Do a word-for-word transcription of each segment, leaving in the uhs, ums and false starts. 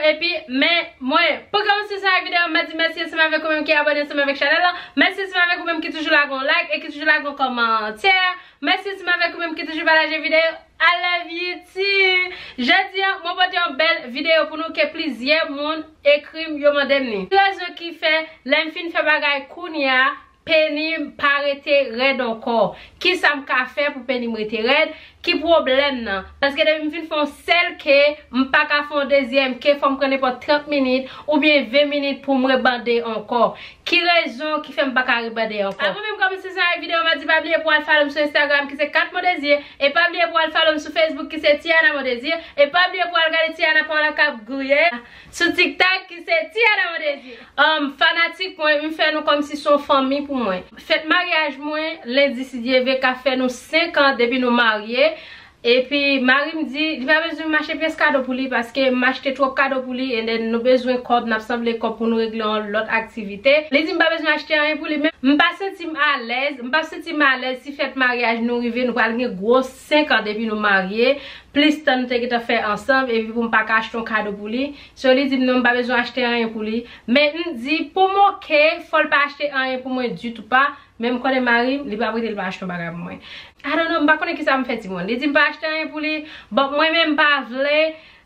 Epi, men, mwen, pou kòmanse sa videyo, m ap di mèsi ansanm avèk ou menm ki abòne ansanm avèk chanèl la. Mèsi ansanm avèk ou menm ki toujou lage yon like e ki toujou lage yon kòmantè. Mèsi ansanm avèk ou menm ki toujou pataje videyo. I love you too. Jodi a, mwen pote yon bèl videyo pou nou ke plizyè moun ekri m, yo mande m li. Ki rezon ki fè, lè m fin fè bagay kounye a, peni m pa rete rèd ankò? Kisa m ka fè pou peni m rete rèd? Ki pwoblèm nan? Paske depi m fin fè yon sèl ke, m pa ka fè yon dezyèm ke, fò m pran nenpòt trant minit oubyen ven minit pou m rebande ankò. Ki rezon ki fè m pa ka rebande ankò? Avan menm kòmanse sa videyo, m ap di pa bliye pou al follow m sou Instagram ki se Kat Mondésir, e pa bliye pou al follow m sou Facebook ki se Tiana Mondésir, e pa bliye pou al gade Tiana Paola k ap gouye sou TikTok ki se Tiana Mondésir. Um, fanatik mwen, m fè nou kòmsi se yon fanmi pou mwen. Fèt maryaj mwen, lendi si Dye vle, ka fè nou senk an depi nou marye. Epi, mari m di, li pa bezwen m achte pyès kado pou li, paske m achte twòp kado pou li, and then nou bezwen kòb, n ap sanble kòb pou nou regle yon lòt aktivite. Li di m pa bezwen achte anyen pou li, men m pa santi m alèz, m pa santi m alèz si fèt maryaj nou rive, nou pral gen gwo senk an depi nou marye, plis tan nou te gentan fè ansanm, epi pou m pa ka achte yon kado pou li. So, li di m non, m pa bezwen achte anyen pou li. Men m di, pou m oke, fò l pa achte anyen pou mwen ditou pa. Men m konnen mari m, li p ap rete, li pa achte yon bagay pou mwen. I don't know, m pa konnen kisa m fè timoun. Li di m pa achte anyen pou li. Bon, mwen menm m pa vle,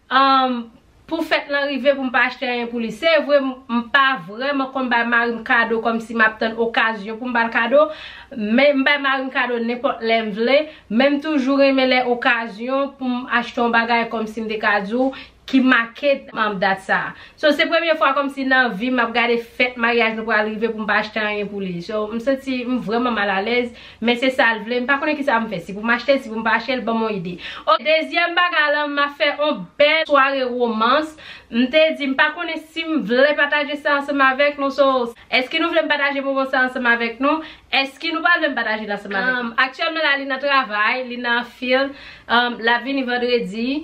um, pou fèt lan rive pou m pa achte anyen pou li. Se vre, m, m pa vrèman konn bay mari m kado kòmsi m ap tann okazyon pou m ba l kado. Men m bay mari m kado nenpòt lè m vle. Men m toujou renmen lè okazyon pou m achte yon bagay kòmsi m te ka di w ki make, um, dat sa. So, se premye fwa kòmsi nan vi m ap gade fèt maryaj nou pral rive pou m pa achte anyen pou li. So, m santi m vrèman malalèz, men se sa l vle. M pa konnen kisa m fè. Si pou m achte, si pou m pa achte, l ban m yon ide. Ok, dezyèm bagay lan, m ap fè yon bèl sware womans. M te di, m pa konnen si m vle pataje sa ansanm avèk nou. So, èske nou vle m pataje moman sa ansanm avèk nou? Èske nou pa vle m pataje l ansanm avèk nou? Um, aktyèlman la, li nan travay, li nan field. Um, l ap vini vandredi.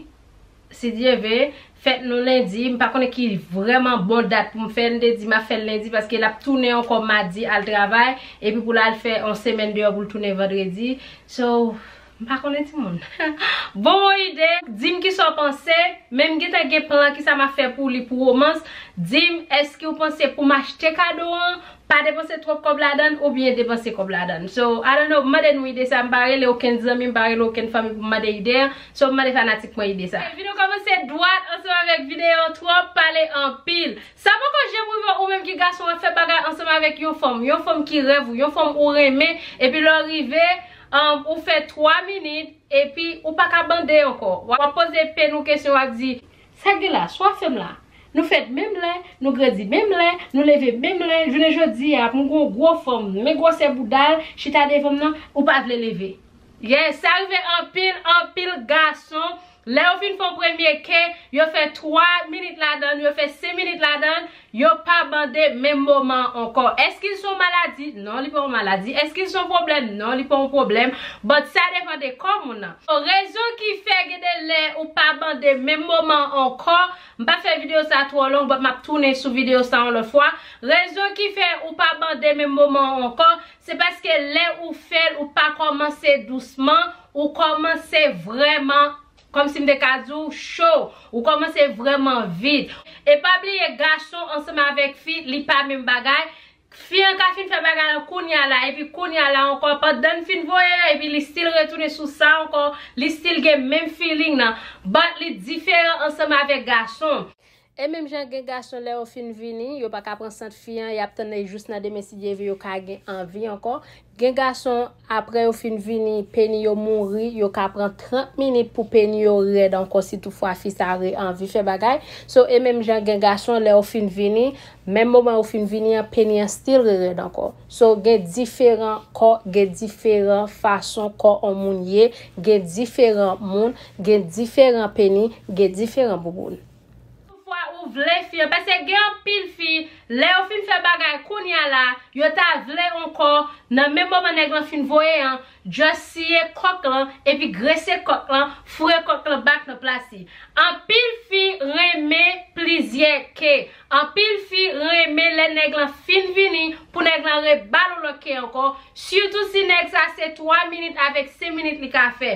Si Dye vle, fèt nou lendi, m pa konnen ki vrèman bon dat pou m fè l, m te di m ap fè l lendi paske l ap tounen ankò madi al travay, epi pou l al fè yon semèn deyò pou l tounen vandredi. So, m pa konnen timoun. Bon, yon ide, di m kisa w panse, men m gentan gen plan kisa m ap fè pou li pou womans. Di m, èske w panse pou m achte kado an? Pa depanse twòp kòb ladan l oubyen depanse kòb ladan l. So, I don't know, m mande nou ide sa, m pa rele okenn zanmi, m pa rele okenn fanmi pou m mande ide a. So, m mande fanatik mwen ide sa. Videyo kòmanse dwat ansanm avèk videyo twòp pale anpil. Sa poko janm rive w menm ki gason w ap fè bagay ansanm avèk yon fanm, yon fanm ki rèv ou, yon fanm ou renmen, epi lè w rive, um, ou fè twa minit, epi ou pa ka bande ankò. W ap poze peni w kesyon, w ap di, sa k gen la? Sa w ap fè m la? Nou fèt menm lè, nou grandi menm lè, nou leve menm lè. Jounen jodi a, pou m gen yon gwo fanm, men gwosè bouda l, chita devan m nan, ou pa vle leve. Yes, sa rive anpil, anpil gason. Lè yo fin fè yon premye ke, yo fè twa minit ladan l, yo fè senk minit ladan l, yo pa bande menm moman an ankò. Èske l se yon maladi? Non, li pa yon maladi. Èske l se yon pwoblèm? Non, li pa yon pwoblèm. But sa depann de kò moun nan. Rezon ki fè gen de lè ou pa bande menm moman an ankò, m pa fè videyo sa twò long, but m ap tounen sou videyo sa yon lòt fwa. Rezon ki fè ou pa bande menm moman an ankò, se paske lè ou fè l, ou pa kòmanse dousman, ou kòmanse vrèman, kòmsi m te ka di w, cho, ou kòmanse vrèman vit. E pa bliye, gason ansanm avèk fi, li pa menm bagay. Fi an ka fin fè bagay lan kounye a la, epi kounye a la ankò, pandan n fin voye l, epi li still retounen sou sa ankò, li still gen menm feeling nan. But li diferan ansanm avèk gason. E menm jan gen gason lè yo fin vini, yo pa ka pran sant fi an, y ap tann li jous nan demen si Dye vle yo ka gen anvi ankò. Gen gason, apre yo fin vini, peni yo mouri, yo ka pran trant minit pou peni yo rèd ankò si toutfwa fi sa re anvi fè bagay. So, e menm jan gen gason, lè yo fin vini, menm moman yo fin vini an, peni an still re rèd ankò. So, gen diferan kò, gen diferan fason kò on moun ye, gen diferan moun, gen diferan peni, gen diferan bouboun. Fwa ou vle fi an, paske gen anpil fi, lè yo fin fè bagay kounye a la, yo ta vle ankò, nan menm moman nèg lan fin voye an, just siye kòk lan, epi grese kòk lan, foure kòk lan back nan plas li. Anpil fi renmen plizyè ke. Anpil fi renmen lè nèg lan fin vini pou nèg lan rebal yon lòt ke ankò, sitou si nèg sa se twa minit avèk senk minit li ka fè.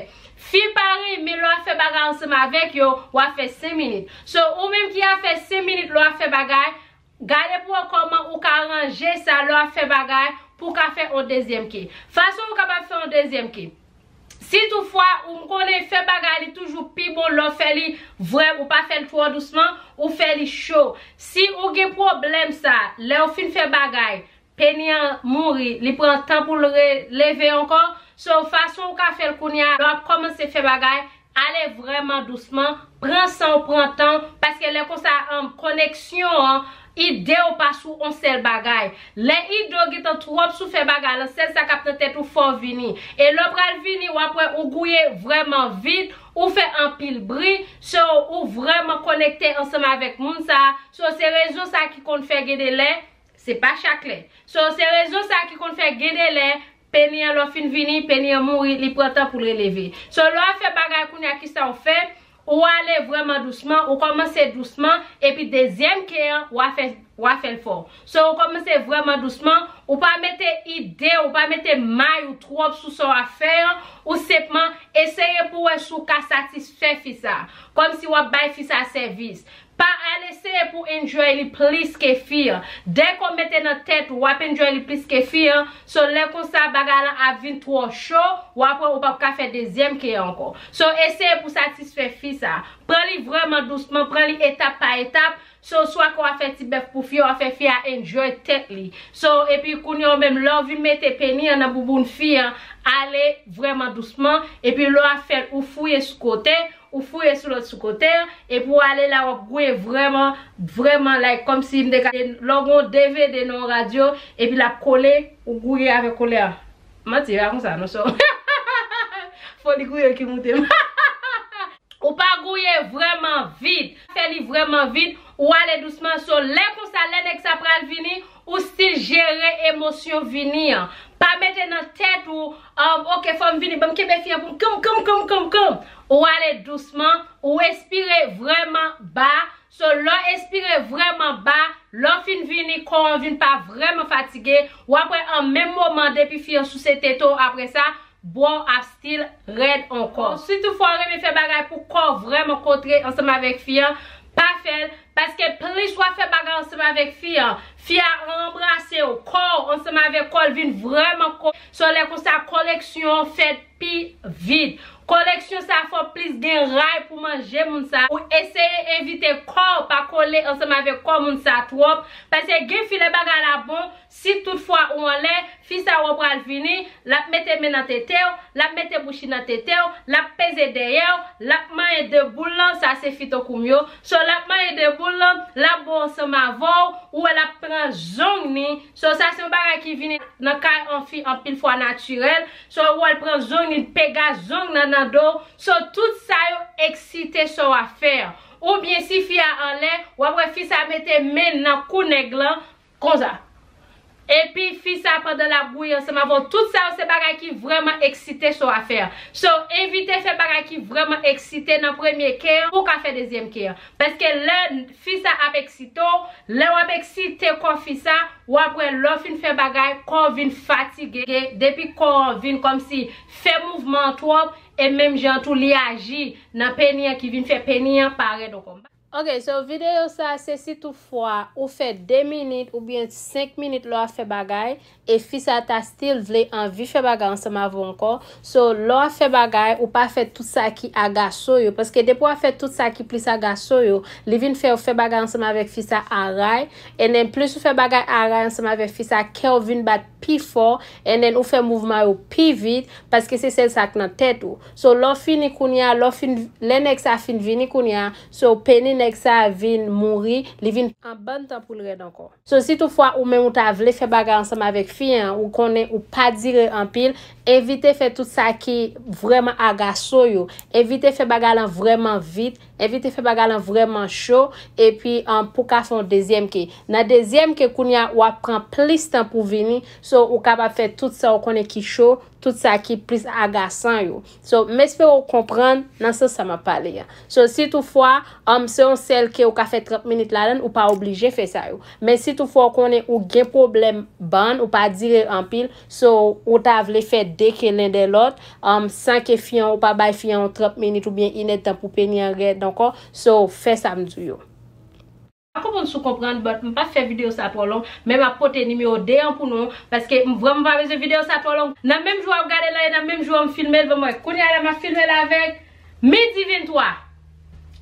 Fi pa renmen lè w ap fè bagay ansanm avèk yo, w ap fè senk minit. So, ou menm ki ap fè senk minit lè w ap fè bagay, gade pou wè kòman ou ka ranje sa lè w ap fè bagay pou w ka fè yon dezyèm ke. Fason ou kapab fè yon dezyèm ke. Si toutfwa ou konnen fè bagay li toujou pi bon lè w fè li vrè, ou pa fè l twò dousman, ou fè li cho. Si ou gen pwoblèm sa, lè w fin fè bagay, peni an mouri, li pran tan pou l re- leve ankò. So, fason ou ka fè l kounye a, lè w ap kòmanse fè bagay, ale vrèman dousman, pran san w, pran tan w, paske lè konsa, um, koneksyon an, ide w pa sou on sèl bagay. Lè ide w gentan twòp sou fè bagay lan, sèl sa k ap nan tèt ou fè w vini. E lè w pral vini, w ap wè ou gouye vrèman vit, ou fè anpil bri, so ou vrèman konekte ansanm avèk moun sa a. So se rezon sa a ki konn fè gen de lè, se pa chak lè. So se rezon sa a ki konn fè gen de lè, peni an lè w fin vini, peni an mouri, li pran tan pou l releve. So lè w ap fè bagay kounye a, kisa w fè? Ou ale vrèman dousman, ou kòmanse dousman, epi dezyèm ke an, w a fè, w a fè l fè w. So, ou kòmanse vrèman dousman, ou pa mete ide, ou pa mete may ou twòp sou sa w ap fè an, ou senpman eseye pou wè si w ka satisfè fi sa. Kòmsi w ap bay fi sa sèvis. Pa al eseye pou enjoy li plis ke fi an. Dèke w mete nan tèt ou w ap enjoy li plis ke fi an, so lè konsa bagay lan ap vin twò cho, w ap wè ou p ap ka fè dezyèm ke an ankò. So, eseye pou satisfè fi sa. Pran li vrèman dousman, pran li etap pa etap. So, swa ke w ap fè ti bèf pou fi a, w ap fè fi a enjoy tèt li. So, epi kounye a w menm, lè w vin mete peni an nan bouboun fi an, ale vrèman dousman. Epi lè w ap fè l, ou fouye sou kote, ou fouye sou lòt sou kote an, epi w ale la, w ap gouye vrèman, vrèman, like, kòmsi m te ka, lè w gen yon D V D nan yon radyo, epi l ap kole, ou gouye avèk kole a. Manti, e pa konsa, non, so. Foli gouye ki moute m. Ou pa gouye vrèman vit. Fè li vrèman vit. Ou ale dousman. So, lè konsa, lè nèg sa pral vini, ou still jere emosyon vini an. Pa mete nan tèt ou, um, ok, fò m vini, ban m kenbe fi an pou m kanm, kanm, kanm, kanm, kanm. Ou ale dousman, ou espire vrèman ba. So, lè w espire vrèman ba, lè w fin vini, kò an vin pa vrèman fatige, w ap wè an menm moman depi fi an souse tete w, apre sa, bra w ap still rèd ankò. Si toutfwa w renmen fè bagay pou kò w vrèman kontre ansanm avèk fi an, pa fè l, paske plis w ap fè bagay ansanm avèk fi an, fi a anbrase w, kò w ansanm avèk kò l vin vrèman ko-, so lè konsa koneksyon an fèt pi vit. Koneksyon sa fò plis gen ray pou manje moun sa. Ou eseye evite kò w pa kole ansanm avèk kò moun sa twòp, paske gen fi lè bagay la bon, si toutfwa ou anlè, fi sa w pral vini, l ap mete men nan tete w, l ap mete bouch li nan tete w, l ap peze dèyè w, l ap manyen de boul lan, sa se fi tankou m yo. So, l ap manyen de boul lan, l ap bo ansanm avè w, ou wè l ap pran zong ni. So, sa se yon bagay ki vini nan kay an fi anpil fwa natirèl. So, ou wè l pran zong ni, l pega zong nan nan do w. So, tout sa yo eksite sa w ap fè an. Oubyen si fi a anlè, w ap wè fi sa mete men nan kou nèg lan, konsa. Epi fi sa pandan l ap gouye ansanm avè w, tout sa yo se bagay ki vrèman eksite sa w ap fè an. So, evite fè bagay ki vrèman eksite nan premye ke an pou w ka fè dezyèm ke an. Paske lè fi sa ap eksite w, lè w ap eksite kò fi sa, w ap wè lè w fin fè bagay, kò w vin fatige, depi kò an vin kòmsi fè mouvman an twòp, e menm jan tou li aji nan peni an ki vin fè peni an pa rèd ankò. Ok, so videyo sa se si toutfwa ou fè de minit oubyen senk minit lè w ap fè bagay, e fi sa ta still vle anvi fè bagay ansanm avè w ankò. So, lè w ap fè bagay, ou pa fè tout sa ki agaso yo. Paske depi w ap fè tout sa ki plis agaso yo, li vin fè w fè bagay ansanm avèk fi sa aray. And then, plis ou fè bagay aray ansanm avèk fi sa, kè w vin bat pi fò. And then, ou fè mouvman yo pi vit. Paske se sèl sa k nan tèt ou. So, lè w fini kounye a, lè w fin, lè nèg sa fin vini kounye a, so, peni nèg sa vin mouri, li vin an bann tan pou l rèd ankò. So, si toutfwa ou menm ou ta vle fè bagay ansanm avèk fi an, ou konnen ou pa dire anpil, evite fè tout sa ki vrèman agaso yo. Evite fè bagay lan vrèman vit. Evite fè bagay lan vrèman cho. Epi, um, pou ka fè yon dezyèm ke. Nan dezyèm ke kounye a, w ap pran plis tan pou vini. So, ou kapab fè tout sa ou konnen ki cho tout sa ki plis agasan yo. So, m espere w konprann nan sans sa m ap pale a. So, si toutfwa, um, se yon sèl ke ou ka fè trant minit ladan l, ou pa oblije fè sa yo. Men si toutfwa ou konnen ou gen pwoblèm bann, ou pa dire anpil, so, ou ta vle fè de ke len de lòt, um, san ke fi an, ou pa bay fi an yon trant minit oubyen inèdtan pou peni an rèd ankò, so, fè sa m di w yo. M pa konprann si w konprann, but m p ap fè videyo sa twò long, men m ap pote nimewo de an pou nou, paske m vrèman pa bezwen videyo sa twò long. Nan menm jou w ap gade l lan, e nan menm jou an m filme l, ban m wè. Kounye a la, m ap filme l avèk midi venntwa.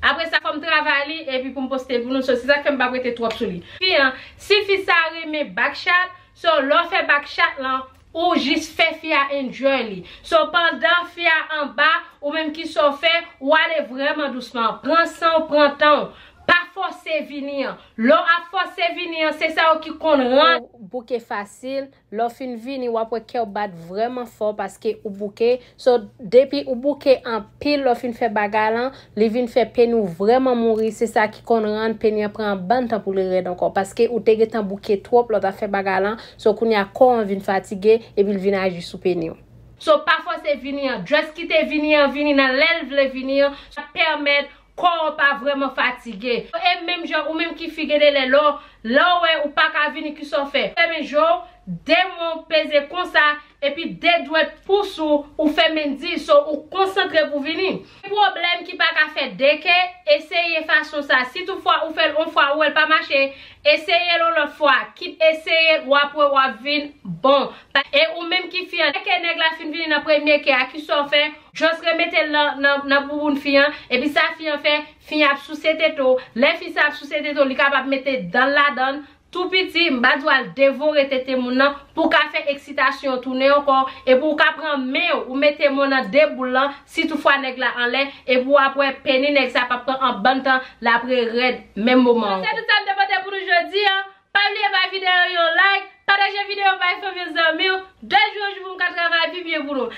Apre sa, fò m travay li, epi pou m poste l pou nou, so, se sa k fè m p ap rete twòp sou li. Fi an, si fi sa renmen back chat, so, lè w fè back chat lan, ou jis fè fi a enjoy li. So, pandan fi a anba, ou menm ki sa w fè, ou ale vrèman dousman. Pran san w, pran tan w. Pa fòse vini an. Lè w ap fòse vini an, se sa yo ki konn rann. Ou bouke fasil, lè w fin vini, w ap wè kè w bat vrèman fò paske ou bouke. So, depi ou bouke anpil, lè w fin fè bagay lan, li vin fè peni w vrèman mouri. Se sa ki konn rann peni an pran yon bann tan pou li rèd ankò. Paske ou te gentan bouke twòp lè w t ap fè bagay lan. So, kounye a, kò w an vin fatige, epi l vin aji sou peni w. So, pa fòse vini an. Just kite vini an vini nan lè l vle vini an. Sa pèmèt kò w pa vrèman fatige. E menm jan, ou menm ki fi, gen de lè, lè w, lè w wè ou pa ka vini, kisa w fè? Fèmen je w, de men w peze konsa, epi de dwèt pous ou, ou fèmen di, so ou konsantre pou vini. Pwoblèm ki pa ka fè de ke, eseye fason sa. Si toutfwa ou fè l yon fwa, ou wè l pa mache, eseye l yon lòt fwa. Kit eseye l, w ap wè w ap vin bon. E ou menm ki fi an, lè ke nèg la fin vini nan premye ke a, kisa w fè? Just remete l nan, nan, nan bouboun fi an, epi sa fi an fè, fi an ap souse tete w. Lè fi sa ap souse tete w, li kapab mete dan l ladan l, tou piti, m pa di w al devore tete moun nan, pou w ka fè eksitasyon an tounen ankò, epi w ka pran men w, ou mete men w nan de boul lan, si toutfwa nèg la anlè, epi w ap wè peni nèg sa p ap pran an bann tan, l ap re rèd menm moman an. Se tout sa m te pote pou nou jodi a. Pa bliye bay videyo yon like, pataje videyo bay fanmi w, zanmi w, de jou an jou pou m ka travay pi byen pou nou.